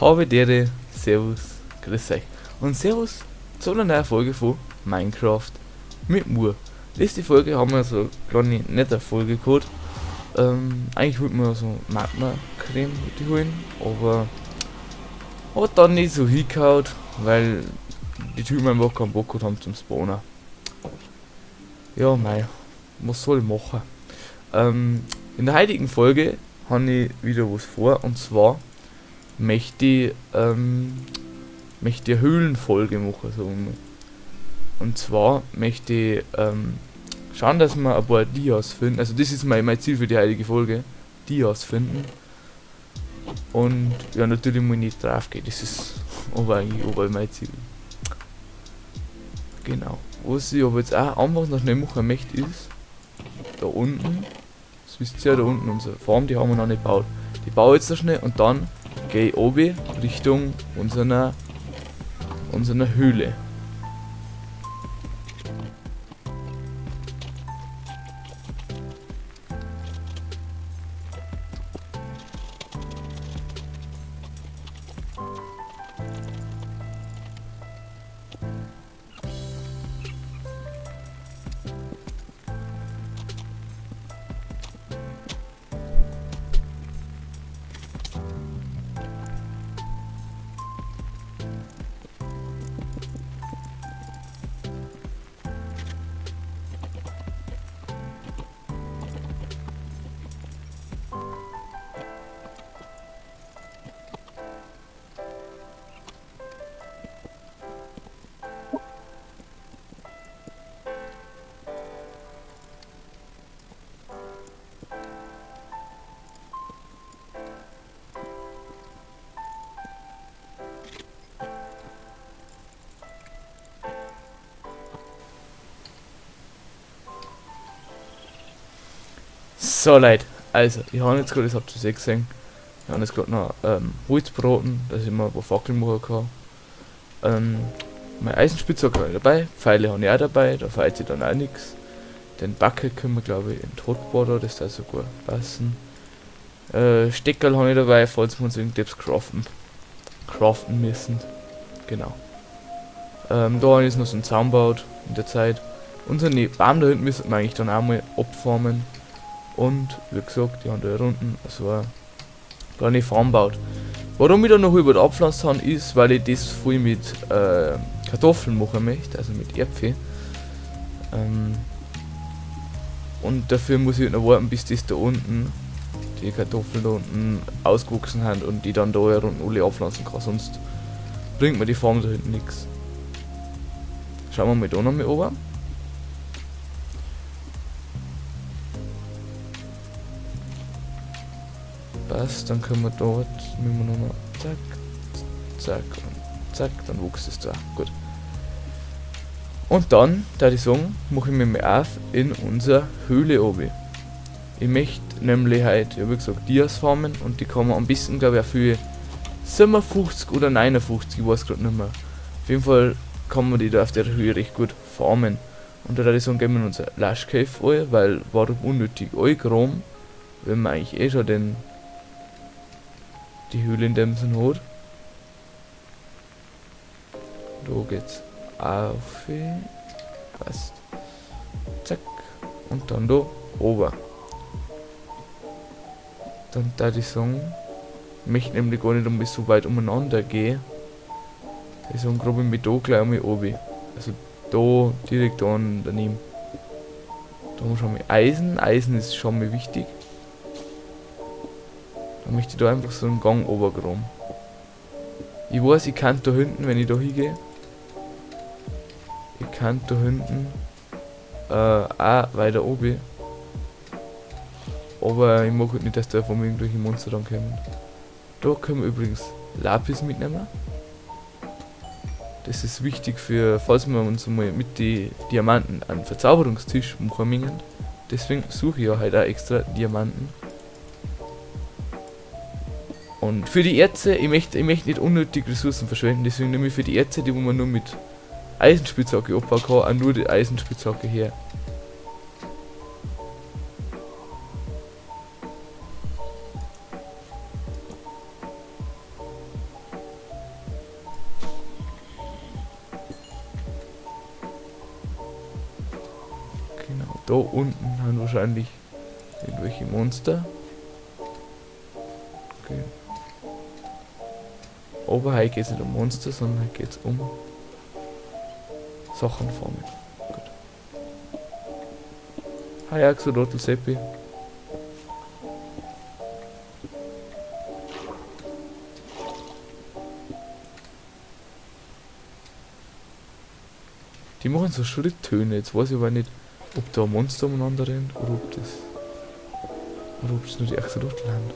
Habe Ehre, Servus, grüß euch und Servus zu einer neuen Folge von Minecraft mit Mur. Letzte Folge haben wir so eine kleine nette Folge gehabt. Eigentlich wollten wir so Magma-Creme holen, aber hat dann nicht so hingehauen, weil die Typen einfach keinen Bock gehabt haben zum Spawnen. Ja, mei, was soll ich machen? In der heutigen Folge habe ich wieder was vor, und zwar möchte ich eine Höhlenfolge machen, sagen wir mal. Und zwar möchte ich schauen, dass wir ein paar Dias finden. Also das ist mein Ziel für die heutige Folge, Dias finden. Und ja, natürlich muss ich nicht drauf gehen, das ist aber eigentlich aber mein Ziel. Genau. Was ich aber jetzt auch einfach noch schnell machen möchte, ist, da unten, das wisst ihr ja, da unten unsere Farm, die haben wir noch nicht gebaut. Die baue ich jetzt noch schnell und dann gehe ich oben Richtung unserer Höhle. So Leute, ich habe jetzt gerade, das habt ihr gesehen, ich habe jetzt gerade noch Holz braten, dass ich mir ein paar Fackeln machen kann. Meine Eisenspitzhacke habe ich dabei, Pfeile habe ich auch dabei, da fehlt sich dann auch nix. Den Bucket können wir, glaube ich, in den Hotbar da, das da sogar passen. Steckerl habe ich dabei, falls wir uns irgendetwas craften müssen. Genau. Da habe ich jetzt noch so einen Zaun gebaut in der Zeit. Unseren Baum da hinten müssen wir eigentlich dann auch mal abfarmen. Und wie gesagt, die haben da unten so eine kleine Farm gebaut. Warum ich da noch über die abpflanzt habe, ist, weil ich das voll mit Kartoffeln machen möchte, also mit Erdbeeren. Und dafür muss ich noch warten, bis das da unten, die Kartoffeln da unten ausgewachsen haben und die dann da unten alle abpflanzen kann, sonst bringt mir die Farm da hinten nix. Schauen wir mal da noch mal runter. Passt, dann können wir dort, müssen wir nochmal, zack, zack und zack, dann wächst es da. Gut. Und dann, da ich sagen, mache ich mich mal auf in unsere Höhle oben. Ich möchte nämlich heute, ja, wie gesagt, Dias farmen und die kann man am besten, glaub ich, auch für 57 oder 59, ich weiß grad nicht mehr. Auf jeden Fall kann man die da auf der Höhe recht gut farmen. Und da würde ich sagen, gehen wir in unser Lush Cave rein, weil warum unnötig Allgrom, wenn man eigentlich eh schon die Höhle in dem Sinn hat. Da geht's auf. Passt. Zack. Und dann da oben. Dann da die sagen, ich möchte nämlich gar nicht um so weit umeinander gehen. Ich sage, grob mit da gleich einmal oben. Also da direkt an daneben. Da haben wir schon mal Eisen. Eisen ist schon mal wichtig. Dann möchte ich da einfach so einen Gang runtergraben. Ich weiß, ich kann da hinten, wenn ich da hingehe, ich kann da hinten auch weiter oben. Aber ich mag halt nicht, dass da von mir irgendwelche Monster dann kommen. Da können wir übrigens Lapis mitnehmen. Das ist wichtig für, falls wir uns mal mit den Diamanten einen Verzauberungstisch machen müssen. Deswegen suche ich ja heute auch extra Diamanten. Und für die Erze, ich möchte nicht unnötig Ressourcen verschwenden, deswegen nehme ich für die Erze, die wo man nur mit Eisenspitzhacke abbauen kann, auch nur die Eisenspitzhacke her. Da unten haben wahrscheinlich irgendwelche Monster. Okay. Aber heute geht's nicht um Monster, sondern heute geht's um Sachen farmen. Gut. Hi Axolotl Seppi. Die machen so Schritttöne, jetzt weiß ich aber nicht, ob da ein Monster umeinander rennt oder ob das. Oder ob das nur die Axolotl sind.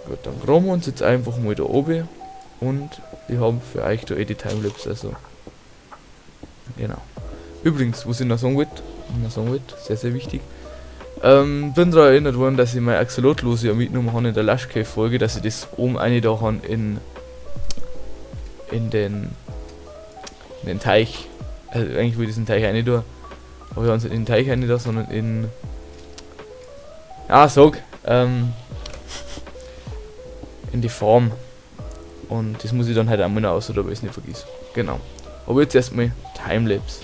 Gut, dann graben wir uns jetzt einfach mal da oben und ich habe für euch da eh die Timelapse, also genau. Übrigens, was ich noch sagen wollte, sehr, sehr wichtig, bin daran erinnert worden, dass ich mein Axolotl, was ich ja mitgenommen habe in der Lush Cave Folge, dass ich das oben eine da habe in den Teich. Also eigentlich will ich diesen Teich rein tun, aber ich habe es nicht in den Teich rein da, sondern in, ja, sag, in die Farm. Und das muss ich dann halt einmal noch aus, oder weil ich es nicht vergiss. Genau. Aber jetzt erstmal Timelapse.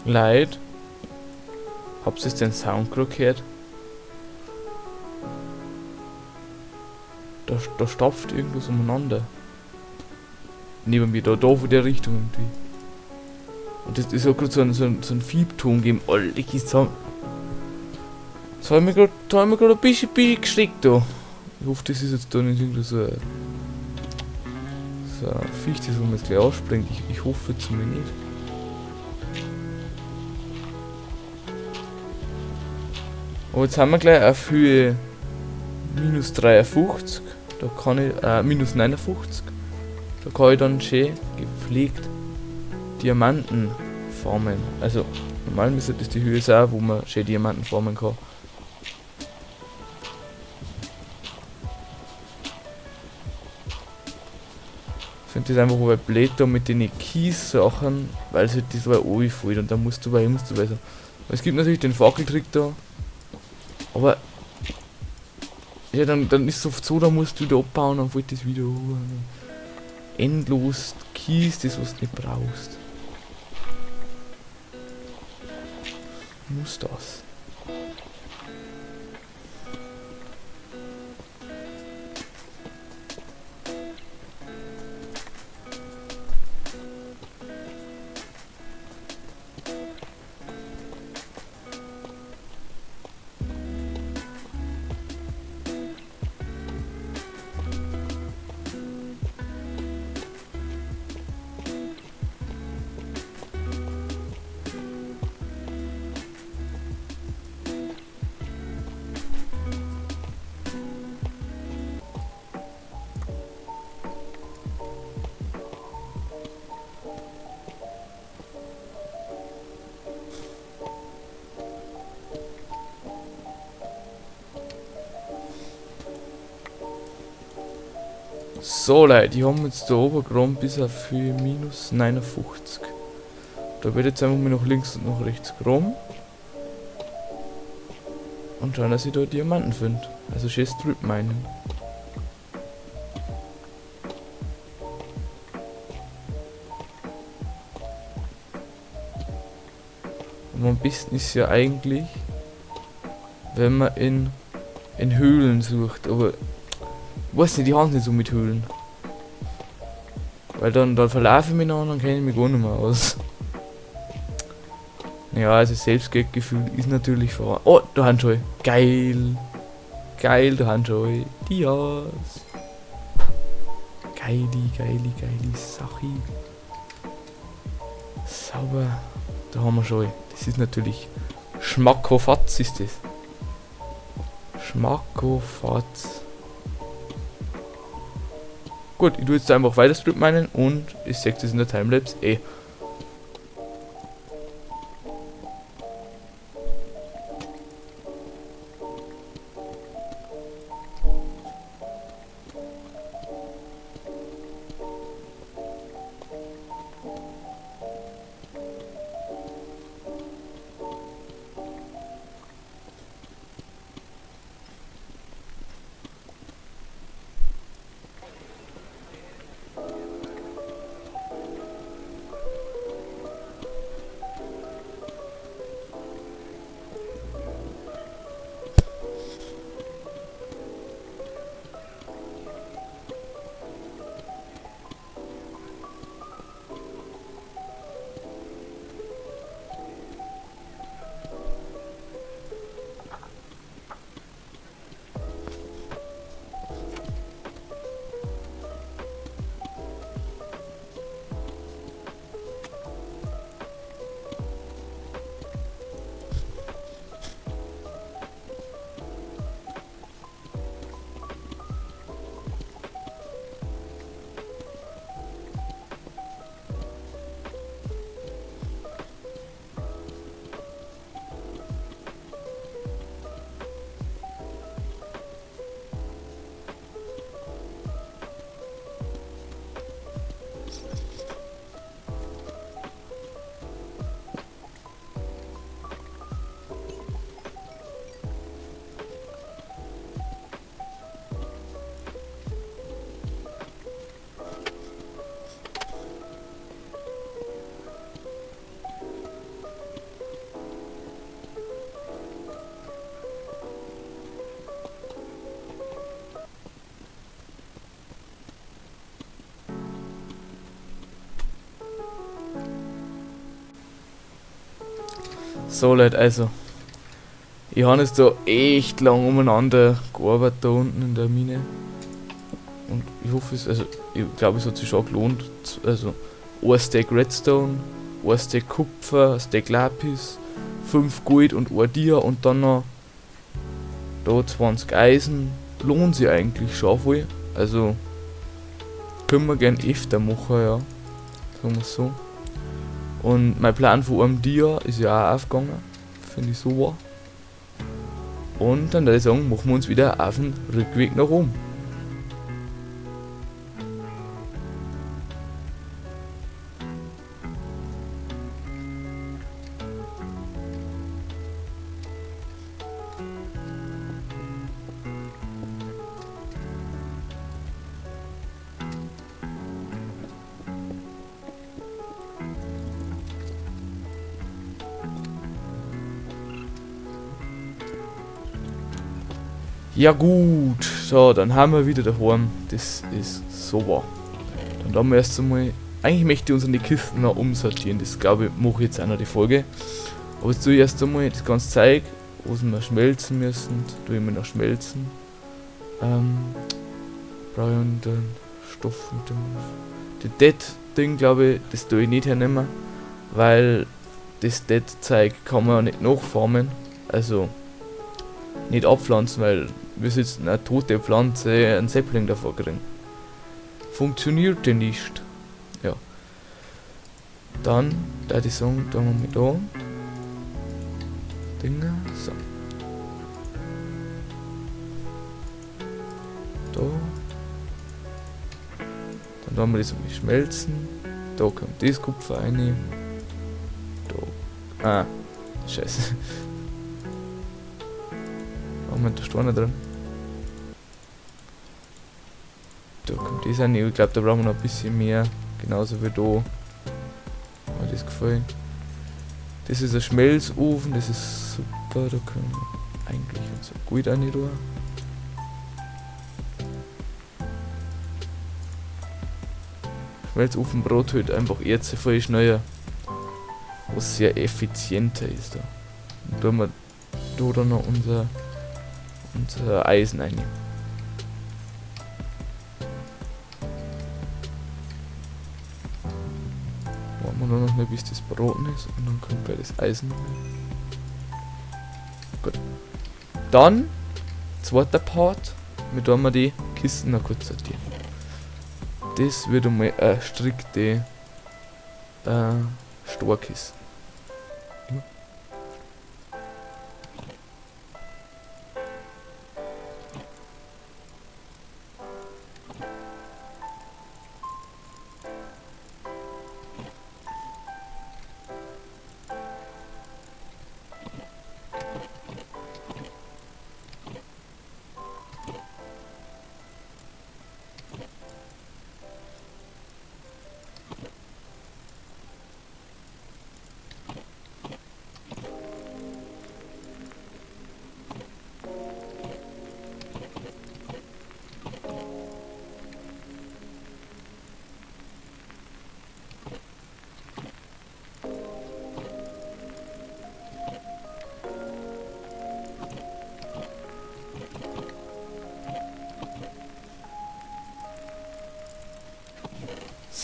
Leid. Habt ihr den Sound gerade gehört? Da stapft irgendwas umeinander. Neben mir, da von der Richtung irgendwie. Und das ist auch gerade so ein Fiebton gegeben. Alter, ich zusammen. Das hab ich mir grad ein bisschen geschreckt da. Ich hoffe, das ist jetzt da nicht irgendwie so ein Viech, das mir jetzt gleich ausspringt. Ich hoffe zumindest nicht. Aber jetzt haben wir gleich auf Höhe minus 53, da kann ich, minus 59, da kann ich dann schön gepflegt Diamanten farmen. Also normal müsste das die Höhe sein, wo man schön Diamanten farmen kann. Ich finde das einfach mal blöd da mit den Kies-Sachen, weil es halt das so runterfällt und da musst du bei, so. Es gibt natürlich den Fackeltrick da. Aber ja, dann ist es oft so, da musst du wieder abbauen, dann fällt das wieder an. Endlos Kies, das was du nicht brauchst. Muss das. So Leute, die haben jetzt da oben geräumt bis auf minus 59. Da wird jetzt einfach mal nach links und nach rechts geräumt. Und schauen, dass ich da Diamanten finde. Also schön Strip meinen. Und am besten ist ja eigentlich, wenn man in Höhlen sucht, aber ich weiß nicht, die haben nicht so mit Höhlen. Weil dann verlaufe ich mich noch und dann kenne ich mich gar nicht mehr aus. Ja, also Selbstgeldgefühl ist natürlich voran. Oh, da haben schon. Geil. Geil, da haben schon. Dias. Geili, geili, geili Sache. Sauber. Da haben wir schon. Das ist natürlich Schmackofatz ist das. Schmackofatz. Gut, ich tue jetzt einfach weiter Strip meinen und ich sehe das in der Timelapse eh. So Leute, also ich habe jetzt da echt lang umeinander gearbeitet da unten in der Mine. Und ich hoffe es, also ich glaube es hat sich schon gelohnt. Also ein Stack Redstone, ein Stack Kupfer, ein Stack Lapis, 5 Gold und ein Dia und dann noch da 20 Eisen. Lohnt sich eigentlich schon voll. Also können wir gern öfter machen, ja. Sagen wir so. Und mein Plan von einem Dia ist ja auch aufgegangen. Finde ich super. Und dann würde ich sagen, machen wir uns wieder auf den Rückweg nach oben. Ja gut, so, dann haben wir wieder daheim. Das ist super. Dann haben wir erst einmal... Eigentlich möchte ich unsere Kisten noch umsortieren. Das glaube ich, mache ich jetzt auch noch die Folge. Aber jetzt tue ich erst einmal das ganze Zeug, was wir schmelzen müssen, tue ich mir noch schmelzen. Brauche ich den Stoff mit dem... Das Dead-Ding, glaube ich, das tue ich nicht hernehmen. Weil das Dead-Zeug kann man ja nicht nachfarmen. Also... nicht abpflanzen, weil wir sitzen eine tote Pflanze, einen Sapling davor kriegen. Funktioniert denn nicht. Ja. Dann, da die sagen, da haben wir da. Dinger, so. Da. Dann tun wir das einmal schmelzen. Da kommt das Kupfer rein. Da. Ah, scheiße. Moment, da steht noch drin. Da kommt das rein. Ich glaub, da brauchen wir noch ein bisschen mehr. Genauso wie da. Mir das gefallen. Das ist ein Schmelzofen, das ist super. Da können wir eigentlich unser Gold rein tun. Schmelzofenbrot halt einfach Erze voll schneller, was sehr effizienter ist da. Und tun wir da dann noch unser Eisen rein. Warten wir nur noch nicht, bis das Braten ist und dann kommt gleich das Eisen rein. Gut. Dann, zweiter Part, mit dem wir die Kisten noch kurz sortieren. Das wird einmal eine strikte Storkiste.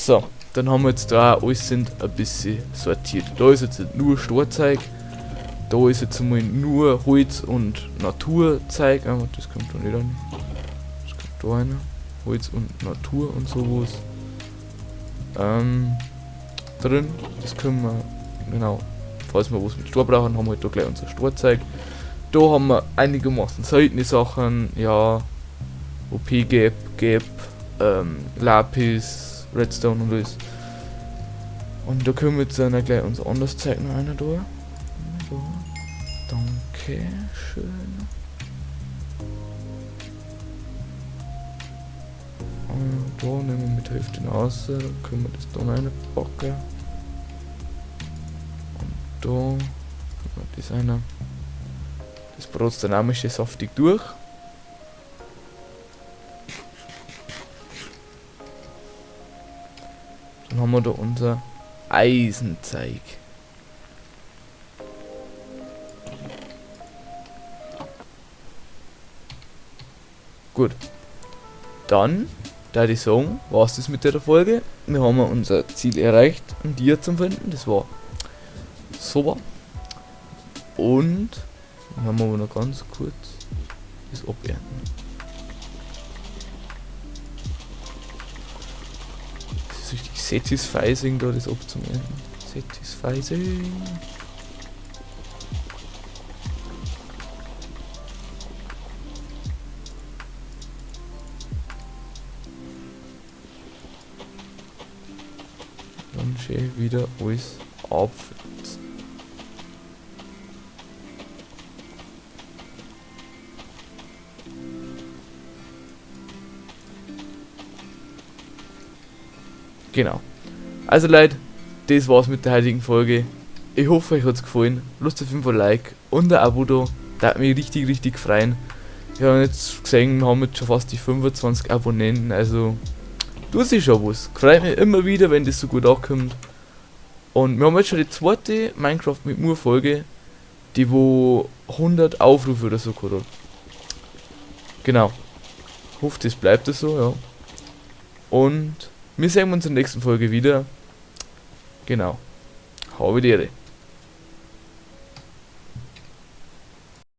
So, dann haben wir jetzt da auch alles sind ein bisschen sortiert. Da ist jetzt nicht nur Storzeug, da ist jetzt einmal nur Holz und Naturzeug. Aber das kommt da nicht an. Das kommt da rein. Holz und Natur und sowas. Drin, das können wir, genau, falls wir was mit Stor brauchen, haben wir halt da gleich unser Storzeug. Da haben wir einigermaßen seltene Sachen, ja, OP Gap, Gap, Lapis, Redstone und alles. Und da können wir jetzt dann auch gleich unser anderes Zeug noch einer da. So. Danke schön. Und da nehmen wir mit Hälfte raus, dann können wir das da noch reinpacken. Und da können wir das rein. Das brot's dann auch mal schön saftig durch. Dann haben wir da unser Eisenzeug. Gut. Dann, da ich sagen, war's das mit der Folge. Wir haben unser Ziel erreicht, ein Dia zu finden. Das war super. Und dann haben wir aber noch ganz kurz das abernten. Das ist richtig satisfying, da das abzuernten. Satisfying. Dann schön wieder alles abpflanzen. Genau. Also Leute, das war's mit der heutigen Folge. Ich hoffe, euch hat's gefallen. Lasst auf jeden Fall ein Like und ein Abo da. Da hat mich richtig, richtig freuen. Ich habe jetzt gesehen, wir haben jetzt schon fast die 25 Abonnenten, also tut sich schon was. Freut mich immer wieder, wenn das so gut ankommt. Und wir haben jetzt schon die zweite Minecraft mit Mur Folge, die wo 100 Aufrufe oder so gehabt hat. Genau. Hoffe, das bleibt so, ja. Und wir sehen uns in der nächsten Folge wieder. Genau. Habe die Ehre.